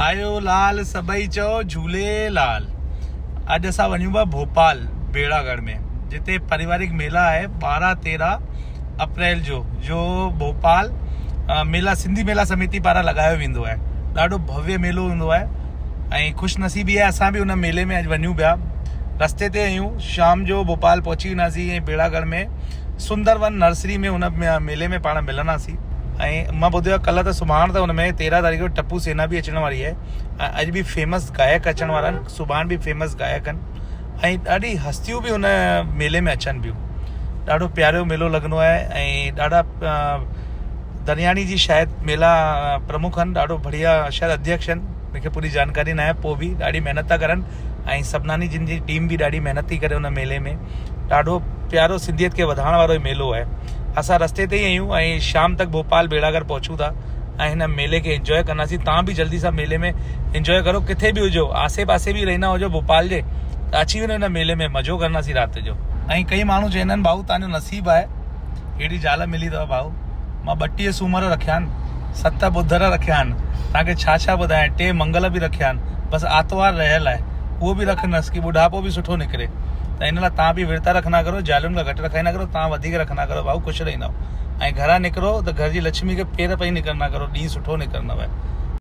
آيو لال سڀئي چئو جهولي لال. اڄ اسان وڃون پيا ڀوپال بيڙاڳڙهه ۾ جتي پريوارڪ ميلا آهي 12 13 اپريل جو جو ڀوپال ميلا سنڌي ميلا سميتي پاران لڳايو ويندو آهي ڏاڍو ڀويه ميلو هوندو آهي ۽ خوش نصيبي آهي اسان به ان ميلي ۾ اڄ وڃون پيا رستي تي آهيون شام جو ڀوپال پهچي وينداسين ۽ بيڙاڳڙهه ۾ سندر ون نرسري ۾ ان ميلي ۾ پاڻ ملنداسين ۽ مان ٻڌو آهي ڪلهه ته سڀاڻ ته ان ۾ 13 تاريخ جو ٽپو سينا به اچڻ واري آهي ۽ اڄ به فيمس گائڪ اچڻ وارا آهن سڀاڻ به فيمس گائڪ آهن ۽ ڏاڍي هستيون به ان ميلي ۾ اچن پيون ڏاڍو پيارو ميلو لڳندو آهي ۽ ڏاڍا درياڻي جي شايد ميلا پرمک آهن ڏاڍو بڙيا شايد اڌيڪش آهن مونکي پوري جانڪاري ناهي پوء به ڏاڍي محنت ٿا ڪرن ۽ سبناني جن جي ٽيم به ڏاڍي محنت ٿي ڪري ان ميلي ۾ ڏاڍو پيارو سنڌيت کي وڌائڻ وارو ميلو آهي اسان رستي تي ئي آهيون ۽ شام تڪ ڀوپال بيڙاگر پهچون ٿا ۽ هن ميلي کي انجوائي ڪنداسين تان به جلدي سان ميلي ۾ انجوائي ڪرو ڪٿي به هجو آسي پاسي به رهندا هجو ڀوپال جي ته اچي وڃو هن ميلي ۾ مزو ڪنداسين رات جو. ۽ ڪئي ماڻهو چوندا آهن ڀائو تان جو نصيب آهي اهڙي زال ملي اٿو ڀائو مان 32 سومر رکيا آهن 7 ٻڌر رکيا آهن توهان کي ڇا ڇا ٻڌايان 3 منگل به رکيا آهن بس آتوار رهيل آهي اهو به رکندس ڪي ٻڍاپو به سٺو نڪري ته ان لاء توهان به ورت رکندا ڪرو زالن کان گهٽ رکائيندا ڪرو توهان وڌيڪ رکندا ڪرو ڀائو خوش رهندؤ ۽ گهران نڪرو ته گهر جي لڇمي کي پير پئي نڪرندا ڪرو ڏينهن سٺو نڪرندو.